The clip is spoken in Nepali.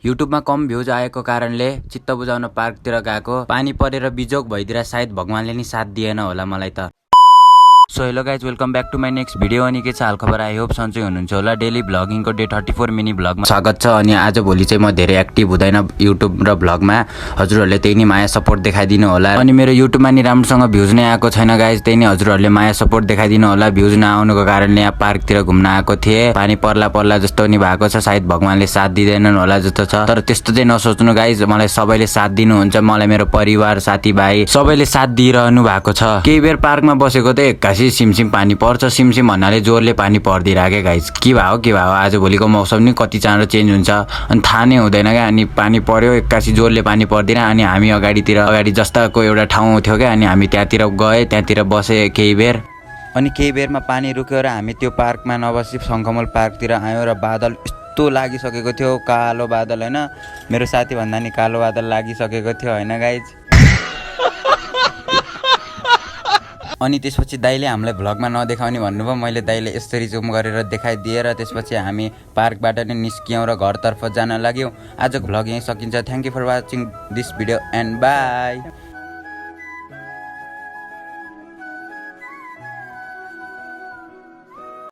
युट्युबमा कम भ्यूज आएको कारणले चित्त बुझाउन पार्कतिर गएको, पानी परेर बिजोग भइदिएर सायद भगवानले नि साथ दिएन होला मलाई त। So hello guys, welcome back to my next video. अनि के छ हाल खबर? आई होप सन्चै हुनुहुन्छ होला। डेली भ्लगिङको डे 34 मिनी भ्लगमा स्वागत छ। अनि आज भोलि चाहिँ म धेरै एक्टिभ हुँदैन युट्युब र भ्लगमा, हजुरहरूले त्यही नै माया सपोर्ट देखाइदिनु होला। अनि मेरो युट्युबमा नि राम्रोसँग भ्यूज नै आएको छैन गाइज, त्यही नै हजुरहरूले माया सपोर्ट देखाइदिनु होला। भ्यूज नआउनुको कारणले यहाँ पार्कतिर घुम्न आएको थिएँ। पानी पर्ला जस्तो नि भएको छ, सायद भगवानले साथ दिँदैनन् होला जस्तो छ। तर त्यस्तो चाहिँ नसोच्नु गाइज, मलाई सबैले साथ दिनुहुन्छ। मलाई मेरो परिवार साथीभाइ सबैले साथ दिइरहनु भएको छ। केही बेर पार्कमा बसेको त एक्कासी सिमसिम पानी पर्छ, सिमसिम भन्नाले जोरले पानी पर्दिरहेको गाइज। के भयो आज भोलिको मौसम नि कति चाँडो चेन्ज हुन्छ अनि थाहा नै हुँदैन क्या। अनि पानी पर्यो एक्कासी जोरले पानी पर्दिन। अनि हामी अगाडि जस्ताको एउटा ठाउँ थियो क्या, अनि हामी त्यहाँतिर गए, त्यहाँतिर बसे केही बेर। अनि केही बेरमा पानी रुक्यो र हामी त्यो पार्कमा नबसी शङ्खमल पार्कतिर आयौँ र बादल यस्तो लागिसकेको थियो, कालो बादल होइन, मेरो साथी भन्दा नि कालो बादल लागिसकेको थियो होइन गाइज। अनि त्यसपछि दाइले हामीलाई भ्लगमा नदेखाउने भन्नुभयो। मैले दाइले यसरी जुम गरेर देखाइदिएर त्यसपछि हामी पार्कबाट नै निस्क्यौँ र घरतर्फ जान लाग्यौँ। आजको भ्लग यहीँ सकिन्छ। Thank you for watching this video and by.